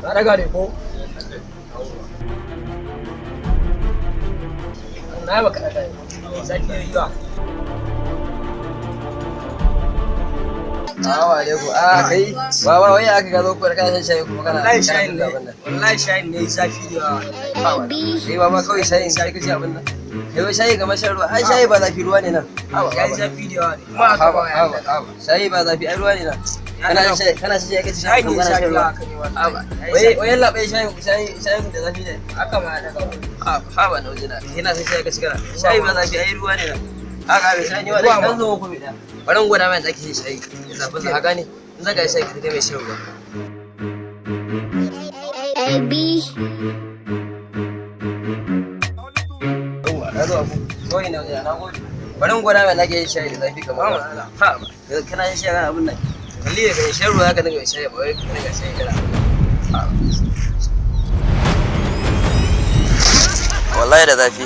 Ka daga ne ko? Na baka daga ne. Zafi yayi yawa. Assalamu alaikum. Ah kai, baba wai aka ga zo ko kana shan shayi kuma kana Wallahi shayin kana ne. abin nan. Wallahi shayin ne zafi da yawa. Kai baba kawai shayin sai kace abin nan. Kai wai shayi kamar shan ruwa. Ai shayi ba zafi ruwa ne nan. Haba Yayi haba. zafi da yawa ne. Kuma aka Haba ba ya. haba haba. Shayi ba zafi ai ruwa ne nan. Kana shan shayi kana shan shayi kace Shayin ne kana zafi shan ruwa. haka ne wallahi. Haba. Wai wai yalla bai shayi shayi shayi da zafi ne. Haka ma ya daga. Haba haba na wajena. Ina shan shayi kace kana. Shayi ba zafi ai ruwa ne nan. Haka bai shayi ne wa dan zo ku bi da. Bari in gwada mai zaki shan shayi. Da zafin sa haka ne. In zaka yi shayi ka kai mai shan ruwa. A B Yawwa, na zo abu. Kawai na na gode. Bari in gwada mai nake yin shayi da zafi kamar wannan. Ha, kana yin shayi kana abin nan. Kalli da kai shan ruwa ka dinga shayi ba wai ka dinga shayi kana. Ha. Wallahi da zafi.